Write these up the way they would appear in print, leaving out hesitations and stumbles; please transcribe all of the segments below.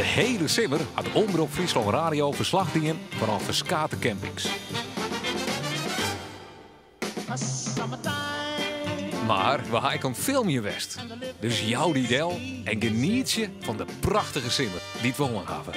De hiele simmer hat Omrop Fryslân Radio ferslach dien fan ferskate campings. Mar we ha ek oan it filmjen west. Dus jou dy del en genietsje fan de prachtige simmer dy't we hân hawwe.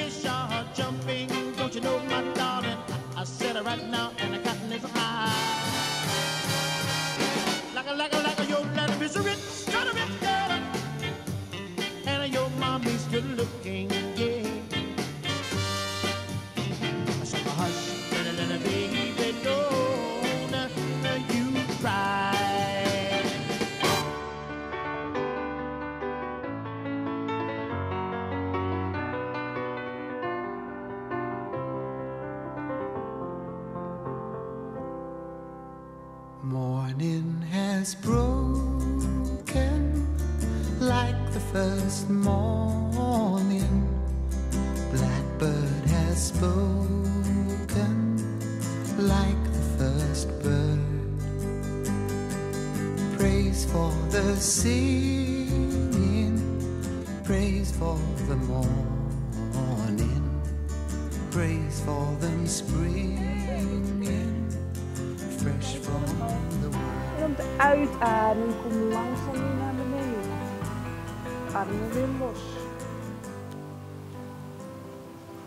Morning has broken like the first morning. Blackbird has spoken like the first bird. Praise for the singing, praise for the morning, praise for them springing fresh from the world. En op de uitademing kom langzaam weer naar beneden. Armen weer los.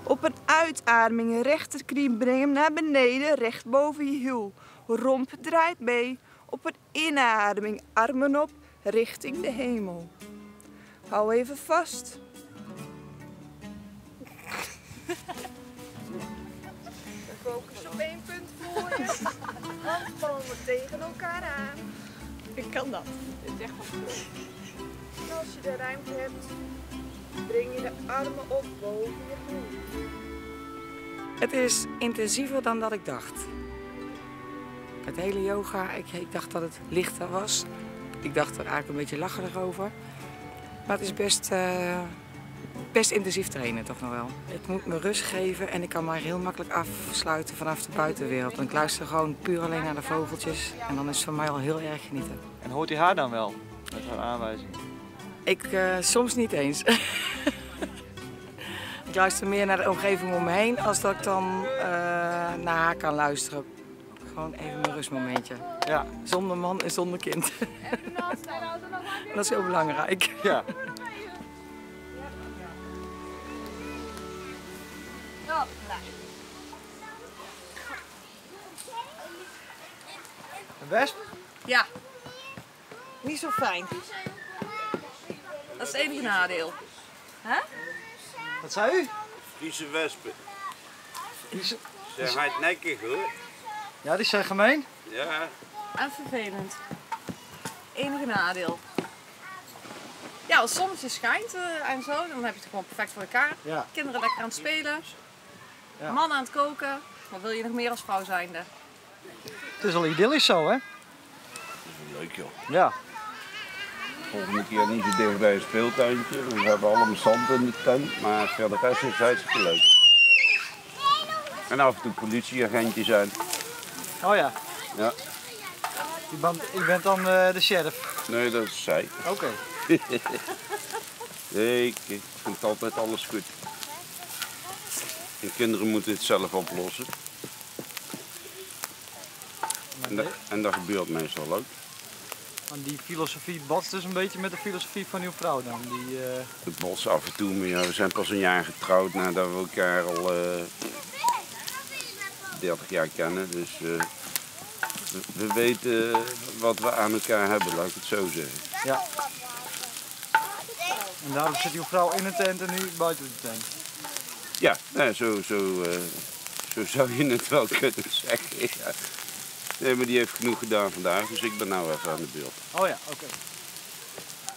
Op een uitademing, rechterknie, breng hem naar beneden, recht boven je hiel. Romp draait mee. Op een inademing, armen op, richting de hemel. Hou even vast. Focus op één punt voor je. Handpalmen tegen elkaar aan. Ik kan dat. Dit is echt wel cool. En als je de ruimte hebt, breng je de armen op boven je hoofd. Het is intensiever dan dat ik dacht. Het hele yoga, ik dacht dat het lichter was. Ik dacht er eigenlijk een beetje lacherig over. Maar het is best intensief trainen toch nog wel. Het moet me rust geven en ik kan mij heel makkelijk afsluiten vanaf de buitenwereld. Want ik luister gewoon puur alleen naar de vogeltjes en dan is het voor mij al heel erg genieten. En hoort u haar dan wel, met haar aanwijzing? Ik soms niet eens. Ik luister meer naar de omgeving om me heen als dat ik dan naar haar kan luisteren. Gewoon even mijn rustmomentje. Ja. Zonder man en zonder kind. Dat is heel belangrijk. Ja. Een wesp? Ja. Niet zo fijn. Dat is het enige nadeel. Hè? Wat zei u? Friese wespen. Friese... Ze zijn hardnekkig hoor. Ja, die zijn gemeen. Ja. En vervelend. Enige nadeel. Ja, als het zonnetje schijnt en zo, dan heb je het gewoon perfect voor elkaar. Ja. Kinderen lekker aan het spelen. Ja. Man aan het koken. Wat wil je nog meer als vrouw zijnde? Het is al idyllisch zo, hè? Dat is leuk joh. Ja. Volgende keer niet zo dicht bij een speeltuintje. We hebben allemaal zand in de tent, maar verder rest is het hartstikke leuk. En af en toe politieagentjes zijn. Oh ja. Ja. U bent dan de sheriff? Nee, dat is zij. Oké. Nee, ik vind altijd alles goed. En kinderen moeten het zelf oplossen. En dat gebeurt meestal ook. Want die filosofie botst dus een beetje met de filosofie van uw vrouw dan? Die, Het botst af en toe, maar ja, we zijn pas een jaar getrouwd nadat we elkaar al 30 jaar kennen. Dus we weten wat we aan elkaar hebben, laat ik het zo zeggen. Ja. En daarom zit uw vrouw in de tent en u buiten de tent? Ja, nou, zo zou je het wel kunnen zeggen. Ja. Nee, maar die heeft genoeg gedaan vandaag, dus ik ben nou even aan de beurt. Oh ja, oké.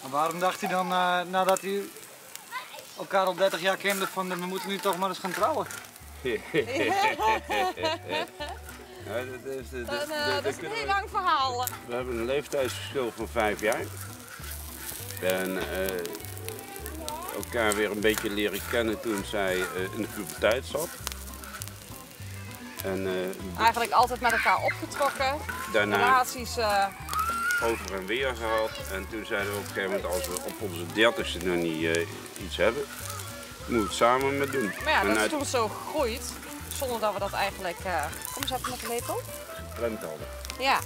Maar waarom dacht u dan, nadat u elkaar al 30 jaar kende, van we moeten nu toch maar eens gaan trouwen? Ja, Dat is een heel lang verhaal. We hebben een leeftijdsverschil van 5 jaar. En elkaar weer een beetje leren kennen toen zij in de puberteit zat. En, eigenlijk altijd met elkaar opgetrokken. Daarna relaties over en weer gehad. En toen zeiden we op een gegeven moment, als we op onze 30ste nog niet iets hebben, Moet het samen maar doen. Maar ja, En dat is uit toen zo gegroeid, zonder dat we dat eigenlijk... Kom eens even met de lepel. gepland hadden. Ja.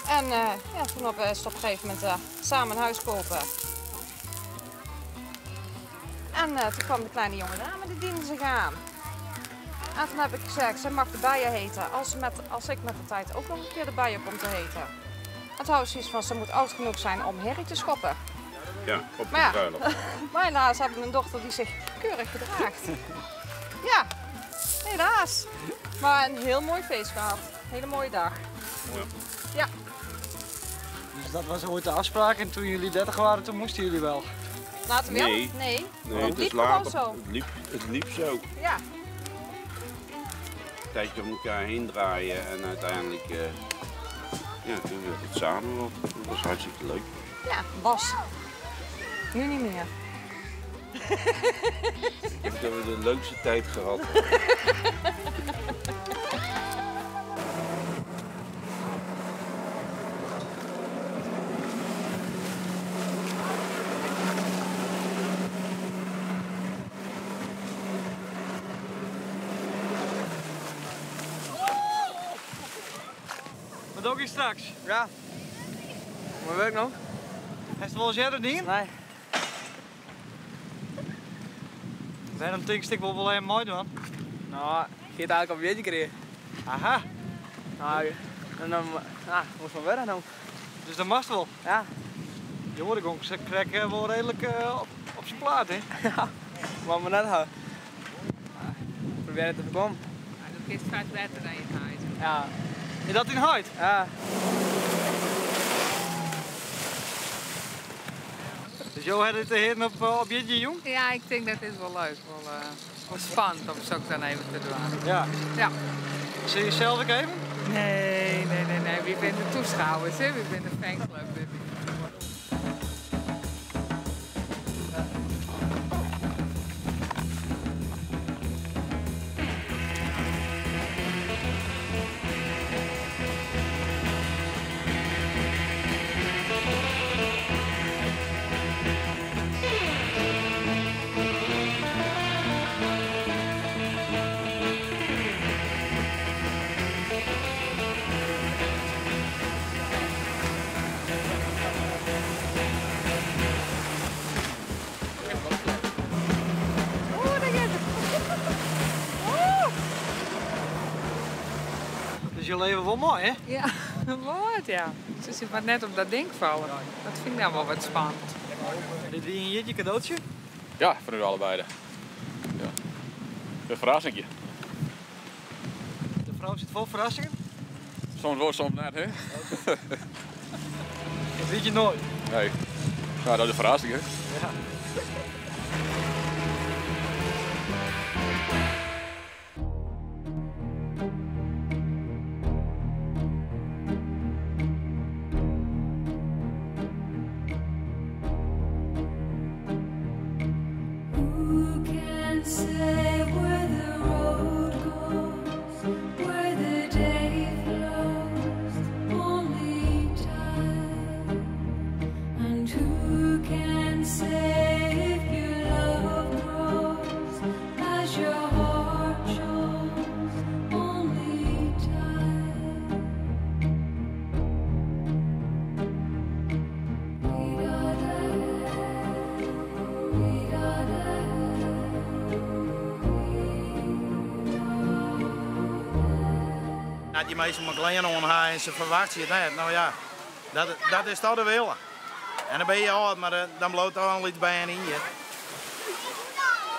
En ja, toen is het op een gegeven moment samen een huis kopen. En toen kwam de kleine jonge dame, die diende zich aan. En toen heb ik gezegd, zij mag de bijen heten als ik met de tijd ook nog een keer de bijen kom te heten. En toen hadden ze zoiets van, ze moet oud genoeg zijn om herrie te schoppen. Ja, op de Maar ja, bruiloft. maar helaas hebben we een dochter die zich keurig gedraagt. Ja, helaas. Maar een heel mooi feest gehad. Hele mooie dag. Ja. Ja. Dus dat was ooit de afspraak en toen jullie 30 waren, toen moesten jullie wel? Laten we wel? Nee. Nee. Nee, Het het is liep gewoon later. zo. Het liep zo. Ja. Een tijdje om elkaar heen draaien en uiteindelijk ja, toen werd het samen wat. Dat was hartstikke leuk. Ja, was. Nu niet meer. Ik denk dat we de leukste tijd gehad hebben. Wat doe je straks? Ja. Mijn werk nog? Heeft het wel eens eerder niet? Nee. Waarom denk ik wel wel een mooi doen? Nou, ik ga het eigenlijk op jeetje krijgen. Aha. Nou, en dan, nou, moest maar werken dan. Dus dat mag wel? Ja. Je hoort ook, ze krijgen wel redelijk op zijn plaat, hè? Ja, wat we net houden. Probeer het te voorkomen. Ja, dat is vaak beter dan je huid. Ja. Is dat in huid? Ja. Dus jou had het de heren op jeetje, jong? Ja, ik denk dat is wel leuk. Wel spannend om zo dan even te doen. Ja. Ja. Zie je zelf ook even? Nee, nee, nee, nee. Wie bent de toeschouwers, hè? Wie bent de fanclub? Dus je leven wel mooi, hè? Ja, mooi, ja. Ze zit maar net op dat ding vallen. Dat vind ik nou wel wat spannend. Dit wie een jeetje cadeautje? Ja, voor u allebei. Ja. Een verrassingje. De vrouw zit vol verrassingen? Soms wel, soms net, hè? Dat weet je nooit. Nee. Nou, dat is een verrassing, hè? Ja. Who can say where the road goes, where the day flows? Only time. And who can say if your love grows as your heart shows? Only time. We Ja, die meesten maar klein aan haar en ze verwachten het net. Nou ja, dat is toch de willen. En dan ben je oud, maar dan bloot er al iets bij en in je.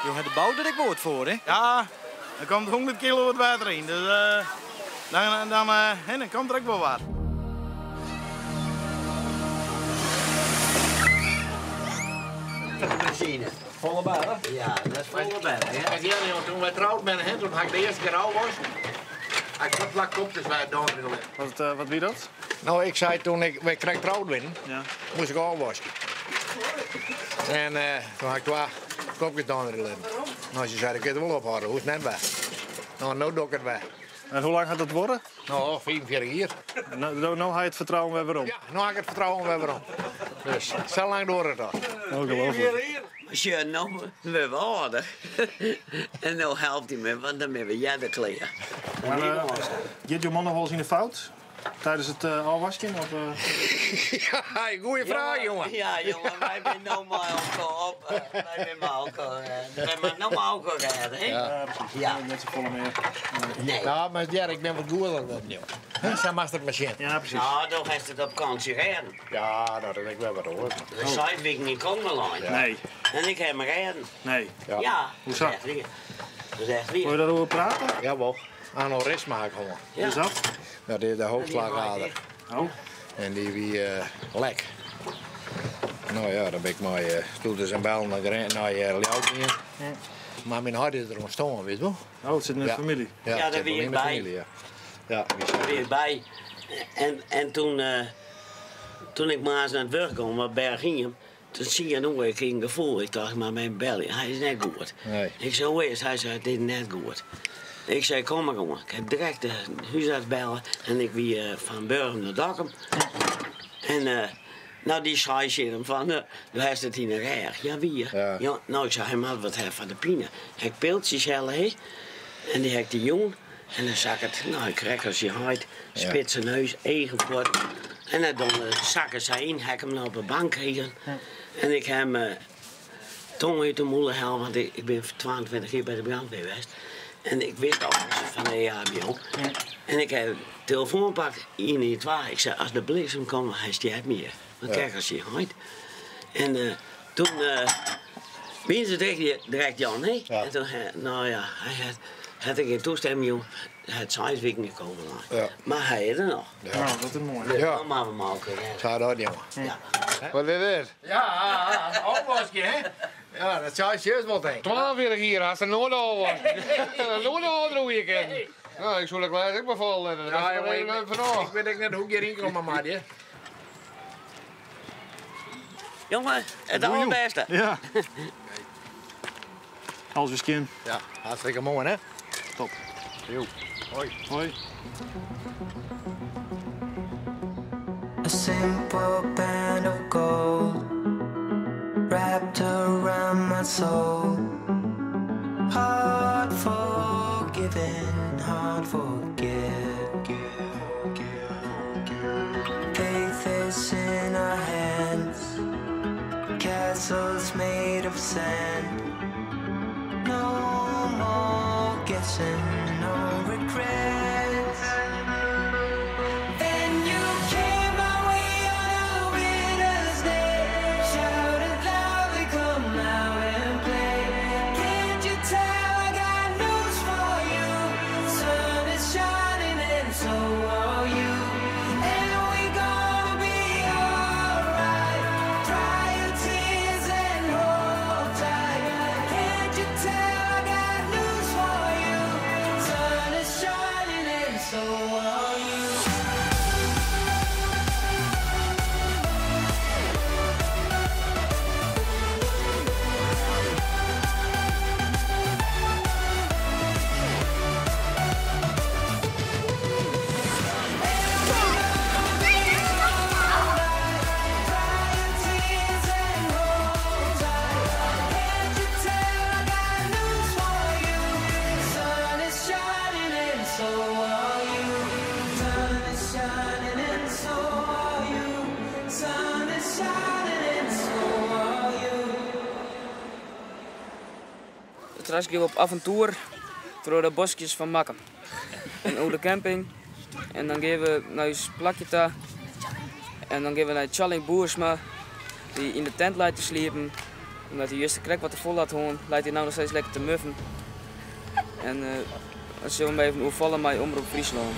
Je hebt de bouw er ik woord voor, hè? Ja, er komt 100 kilo wat water in. Dus dan komt er ook wel wat. Benzine. Volle berg? Ja, dat is volle berg. Hè? Kijk, ja, jongen, toen wij trouwd ben, hè, toen had ik de eerste keer al was. Ik had vlak op, dus wij het Wat, wat wie dat? Nou, ik zei toen ik wij krek trouwd ben, Ja. moest ik afwassen. En toen had ik twee kopjes down in de Nou, ze zei, ik kan het wel ophouden, hoe is het net bij? Nou, nou doe ik het bij. En hoe lang gaat dat worden? Nou, 44 jaar. Nou, nou, nou ga je het vertrouwen weer weer om. Ja, nou had ik het vertrouwen weer weer om. Dus, zo lang door het al. Ongelooflijk. Maar sjoch, no wurde we âlder. En no helpt hy my, want dan binne we earder klear. Maar giet jo man noch wolris yn de fout tidens it ôfwaskjen? Of, Ja, goeie fraach, jonge. Ja, jonge, wy binne no mei elkoar op. Wy binne mei elkoar, wy moatte no mei elkoar rêde, hè? Ja, precies. Ja. Net safolle mear. Nee. Ja, mar hear, ik bin wat goeder wurden, joh. Sa moatst it mar sjen. Ja, precies. Nou, dan hast it op fakânsje rêden. Ja, dat is ek wer wat oars. We 6 wiken yn Kongerlân. Nee. En ik ha him rêden. Nee. Ja. Hoe sa? Dat is echt wier. Dat is echt wier. Wolle je daarover prate? Jawel, aneurysma ha ik hân. Ja. Is dat? Dat is de hoofdslagader. Oh. En dy wie lek. No ja, dan bin ik mei toeters en bellen nei Ljouwert gien. Mar myn heit is der oan stoarn, witst wol. Oh, it sit yn de Ja. famylje. Ja, Ja, it dêr sit wie wol ik yn de by. famylje, ja. Ja, wie Dêr wie ik by. En toen, toen ik moarns nei it wurk gong, op Berchhiem, toen zie ik nog ik in gefoel. Ik tocht, mar even belje, hy is net goed. Nee. Ik sei, hoe is it? Hy sei, it is net goed. Ik sei, kom mar gewoan. Ik ha direkt de húsarts belle en ik wie fan Burgum nei Dokkum. En no, dy sei tsjin him fan, do hast it yn de rêch. Ja, wier. Ja. Ja, no, ik sei, hy moat wat ha foar de pine. Ha ik piltsjes helle, hè? En dy ha ik dy jûn. En dan sakket, no, krekt as je heit, spitse neus, eagen fuort. En dan sakke sy yn, ha ik him no op de bank krigen. En ik ha him tong út de mûle helle, want ik bin 22 jier by de brandweer west. En ik wist al fan de EHBO. En ik ha de telefoan pakt, 112. Ik sei, as de bliksem komt, hy stjert mear. Want krekt as je heit. En toen wiene se direkt Jan, hè? En toen, no ja, hy hat ik gjin toestimming jûn, hy hat 6 wiken yn koma lein. Ja. Mar hy is der noch. Ja. Nou, dat is moai. Ja. Dan moatte we mei elkoar rêde. Sa dat, jonge. Ja. Wat is dit? Ja, ôfwaskje, hè? Ja, dat sei juist wol, denk ik. 42 jier, hast der noait ôfwask. Noait ôfdroegje kinnen. No, ik soe de glês ek mar fol litte. Dat Ja, is jonge, even fanôf. ik wit ek net hoe't ik hjiryn komme moat, hè. Jonge, it allerbêste. Ja. Alles wer skjin. Ja, hartstikke moai, hè? Top. Jo. Hoi. Hoi. A simple band of gold wrapped around my soul. Hard forgiven, hard forget. Faith is in our hands, castles made of sand. No more guessing, no regrets. Then you came my way on a winter's day, shouted loudly, come out and play. Can't you tell I got news for you? Sun is shining and so are you. And we gonna be alright. Dry your tears and hold tight. Can't you tell I got news for you? Sun is shining and so are you. Straks gaan we op avontuur door de bosjes van Makkum. En over de camping. En dan gaan we naar ons plakje ta. En dan gaan we naar Tjalling Boersma, die in de tent lijkt te sliepen. Omdat hij juist de krek wat te vol had hoorn, lijkt hij nou nog steeds lekker te muffen. En dan zullen we hem even overvallen bij Omrop Fryslân.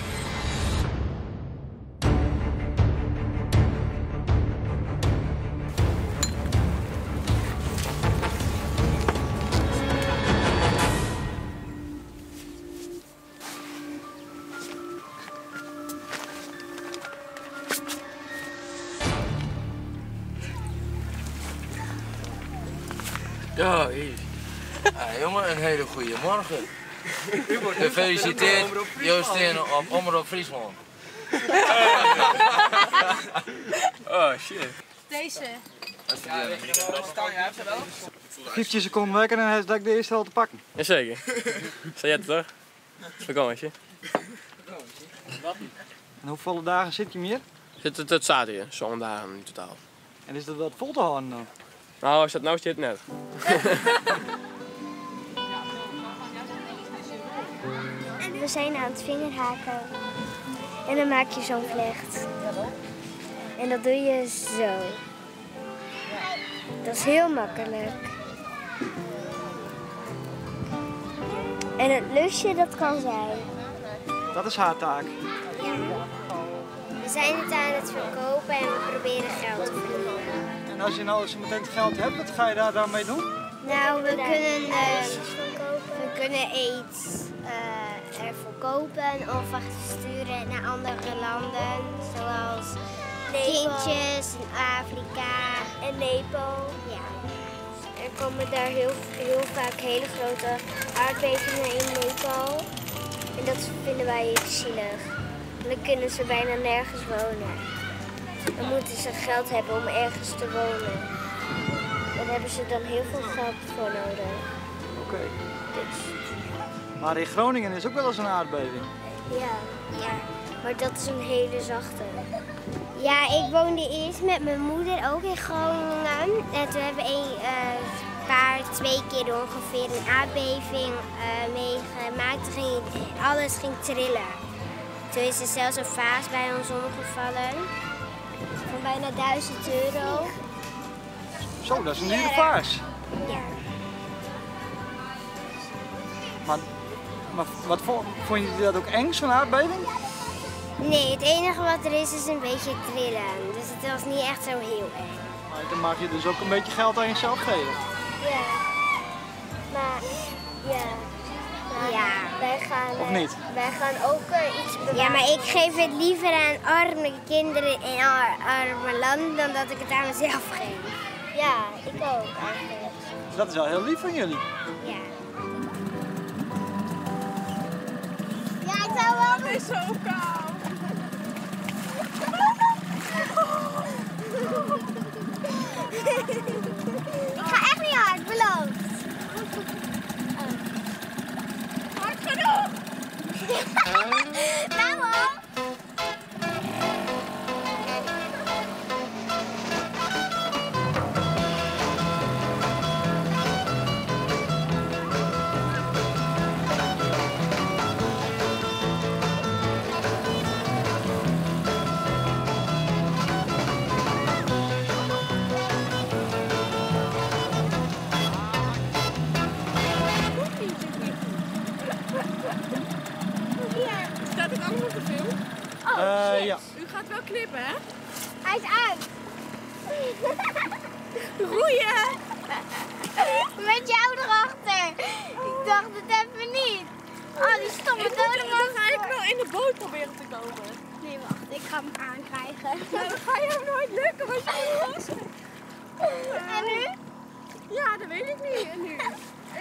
Ja, hier. Ah, jongen, een hele goede morgen. Gefeliciteerd, Joostien op Omrop Fryslân. Oh shit. Deze. Ja, 15 seconden wekker en hij is de eerste al te pakken. Jazeker. Zei jij het toch? Vakantie. En hoeveel dagen zit je meer? Zit het zaterdag, zondagen in totaal. En is dat wat vol te houden dan? Nou, als dat nou zit, net. We zijn aan het vingerhaken. En dan maak je zo'n vlecht. En dat doe je zo. Dat is heel makkelijk. En het lusje, dat kan zij. Dat is haar taak. Ja. We zijn het aan het verkopen en we proberen geld te verdienen. En als je nou zo meteen het geld hebt, wat ga je daar dan mee doen? Nou, we kunnen, we kunnen iets ervoor kopen of sturen naar andere landen. Zoals kindjes in Afrika. En Nepal. Ja. Er komen daar heel, heel vaak hele grote aardbevingen in Nepal. En dat vinden wij zielig. Dan kunnen ze bijna nergens wonen. Dan moeten ze geld hebben om ergens te wonen. Daar hebben ze dan heel veel geld voor nodig. Oké. Dus. Maar in Groningen is ook wel eens een aardbeving. Ja, ja, maar dat is een hele zachte. Ja, ik woonde eerst met mijn moeder ook in Groningen. En toen hebben we twee keer ongeveer een aardbeving meegemaakt. Toen ging, alles ging trillen. Toen is er zelfs een vaas bij ons omgevallen. Van bijna 1000 euro. Zo, dat is een dure vaas. Ja. Maar wat vond je dat ook eng, zo'n aardbeving? Nee, het enige wat er is, is een beetje trillen. Dus het was niet echt zo heel eng. Maar dan mag je dus ook een beetje geld aan jezelf geven. Ja. Maar, ja. Maar ja. Wij gaan, of niet? Wij gaan ook iets bewaren. Ja, maar ik geef het liever aan arme kinderen in arme landen dan dat ik het aan mezelf geef. Ja, ik ook eigenlijk. Dat is wel heel lief van jullie. Ja. Ja, ik zou wel... Het is zo koud. Ik ga echt niet hard, beloofd. Hard genoeg! Nou hoor. Staat het allemaal te veel? Oh, shit. Ja. U gaat wel knippen, hè? Hij is uit. Roeien! Met jou erachter. Ik dacht het even niet. Oh, die stomme dode man. Dan ga ik wel in de boot proberen te komen. Nee, wacht. Ik ga hem aankrijgen. Nou, dan ga je hem nooit lukken, want je moet los. En nu? Ja, dat weet ik niet. En nu?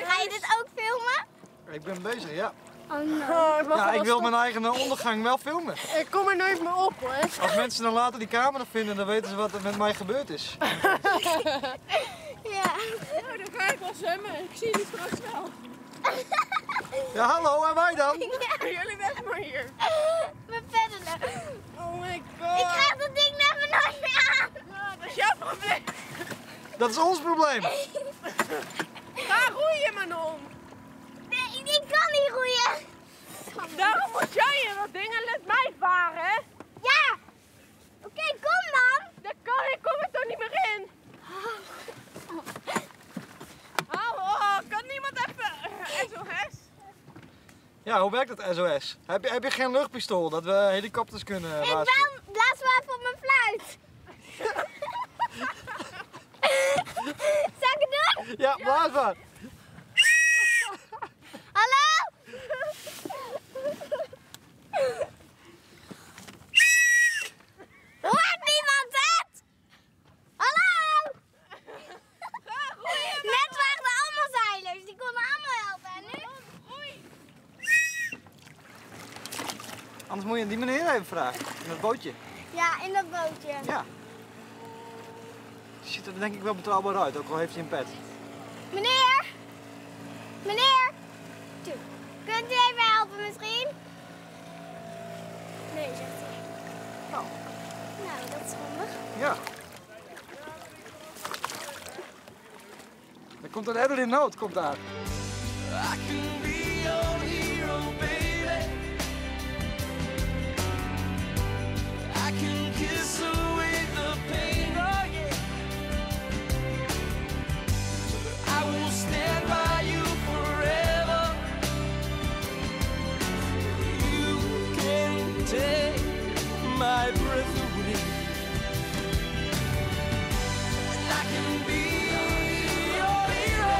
Ga je dit ook filmen? Ik ben bezig, ja. Oh, no. Ja, ik wil mijn eigen ondergang wel filmen. Ik kom er nooit meer op, hoor. Als mensen dan later die camera vinden, dan weten ze wat er met mij gebeurd is. Ja. Nou, dan ga ik wel zwemmen. Ik zie jullie straks wel. Ja, hallo, en wij dan? Ja. Jullie weg maar hier. We peddelen. Oh my god. Ik krijg dat ding net nooit meer aan. Ja, dat is jouw probleem. Dat is ons probleem. Ga roeien, Manon. Nee, ik kan niet roeien. Daarom moet jij in dat ding en laat mij varen, hè? Ja! Oké, kom dan! Dat kan ik, kom er toch niet meer in! Hallo, kan niemand even SOS? Ja, hoe werkt dat SOS? Heb je geen luchtpistool dat we helikopters kunnen waarschuwen? Ik blaas maar even op mijn fluit. Zal ik het doen? Ja, blaas maar. Hallo? Hoort niemand het? Hallo? Net waren er allemaal zeilers, die konden allemaal helpen. En nu? Anders moet je die meneer even vragen, in dat bootje. Ja, in dat bootje. Ja. Die ziet er denk ik wel betrouwbaar uit, ook al heeft hij een pet. Meneer? Meneer? Toe. Kunt u even helpen misschien? Nee, zegt hij. Oh. Nou, dat is handig. Ja. Er komt een herder in nood, komt daar. I can be your hero, baby. I can kiss away the pain, oh yeah. I will stand by you forever. You can take my breath away. And I can be your hero.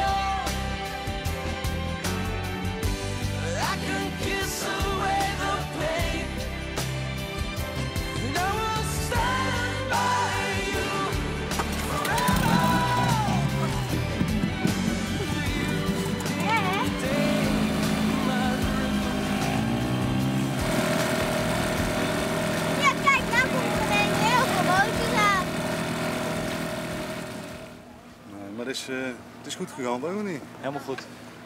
I can kiss away the pain. And I will stand by you forever. Ja, kijk, nou komt er ineens heel veel bootjes aan. Nee, maar het is goed gegaan, toch of niet? Helemaal goed.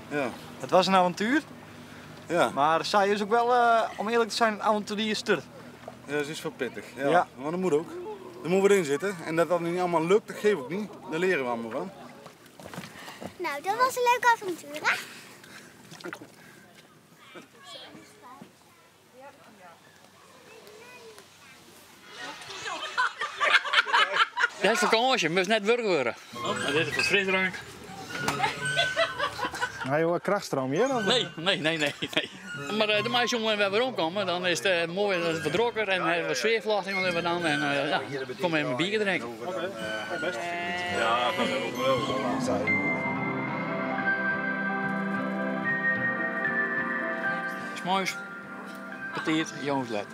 Ja. Het was een avontuur. Ja. Maar zij is ook wel, om eerlijk te zijn, een avonturierster. Ja, ze is wel pittig. Ja. Ja. Maar dat moet ook. Daar moeten we erin zitten. En dat dat niet allemaal lukt, dat geeft ook niet. Daar leren we allemaal van. Nou, dat was een leuk avontuur, hè? Het is vakantie, moest net werk worden. Oh, dit is voor frisdrank. Nou joh, krachtstroom hier? Of? Nee, nee, nee, nee. nee. Maar de meisjes weer weer omkomen, dan is het mooi, dat is wat drokker en hebben we sfeerverlichting hebben we dan. En ja, kom even een biertje drinken. Oké, best. Ja, dat is ook wel. Smoors, partiert, jongens let.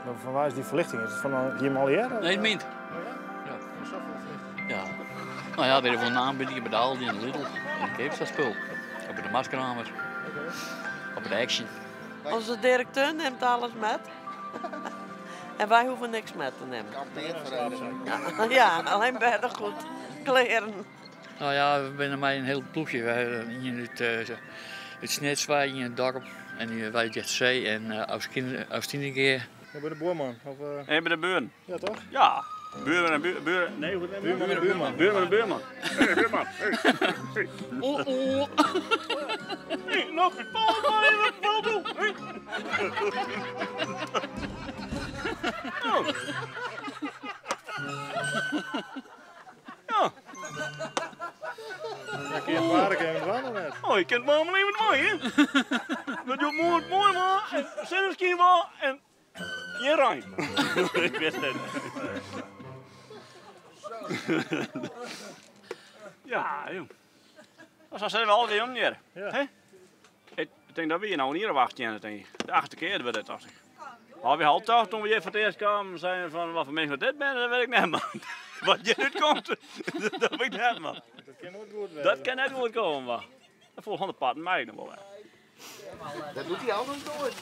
Maar van waar is die verlichting? Is het van hier Molière? Nee, het mint. Ja. Ja. Nou ja, weer van een aanbieding bij de Aldi en de Lidl. En ik heb dat spul. Op de maskramer. Op de Action. Onze directeur neemt alles met. En wij hoeven niks met te nemen. Ja, ja, alleen beddengoed, kleren. Nou ja, we zijn mij een heel ploegje. We hebben hier uit Snitswijk, hier in het dorp. En nu wij uit Zee en als keer. Ja, bij de buurman? Of, Nee, bij de buren. Ja, toch? Ja. Buurman en buren. Nee, hoe Buurman en buurman. Buurman en buurman. Hey, buurman. Hey. Hey. Oh, oh. Hey, nog een paal, maar even een paal. Hey. Oh. Ja. Ja, kun je het waarde even wel nog net. Oh, je kent me allemaal even mooi, hè? Dat doet mooi, mooi, maar. En zonneschijn wel en je ruim. Ik wist het. Ja, joh. Dat zijn we al die om hier. Ja. Hè? Ik denk dat we hier nou hier wachten, denk ik. De achtste keer werd het, dacht ik. Maar we hadden toch, toen we hier voor het eerst kwamen, zeiden van wat voor mensen dit bent, dat weet ik niet, man. Wat je uitkomt, dat weet ik niet, man. Dat kan nooit goed worden. Dat kan net goed komen, man. Dat volgende pad mij nog wel. hè. Dat doet hij altijd nooit.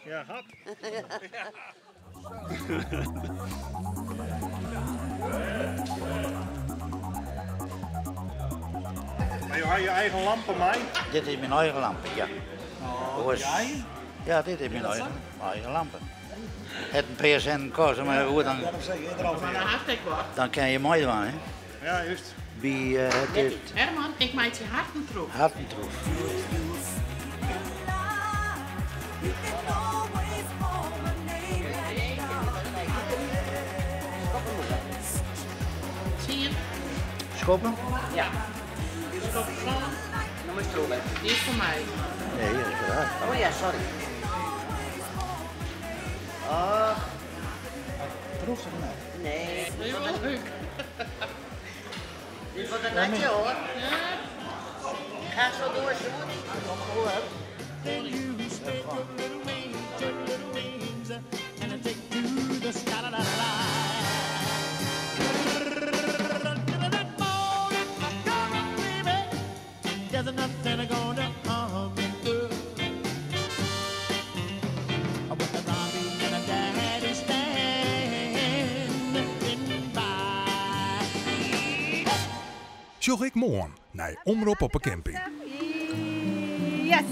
Ja, hap. Maar je had je eigen lampen, mij? Dit is mijn eigen lamp, ja. Oh, jij? Ja, dit is mijn eigen lampen. Het een PSN kost, maar goed, dan kan je mooi doen, hè. Ja, juist. Wie het is Herman, ik maak je hartentroef. hartentroef. Zie je? Schoppen? Ja. Schoppen van. Die is voor mij. Nee, dat is voor haar. Oh ja, sorry. Oh. Proef het maar. Nee. Dat is wel leuk. Dit wordt een natje hoor. Ga zo door, Sjoerd. Then you spread your little wings, your little wings, and take to the sky. La, la, la. That morning, come on, baby. There's nothing gonna harm me. With the mommy and the daddy standing by. Sjoch ek moarn nei Omrop op 'e Camping. Yes.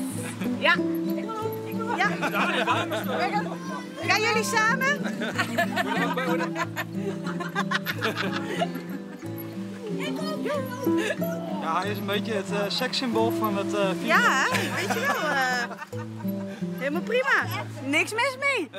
Ja. Ja. Gaan jullie samen? Ja, hij is een beetje het sekssymbool van het vierde. Ja, weet je wel. Helemaal prima. Niks mis mee.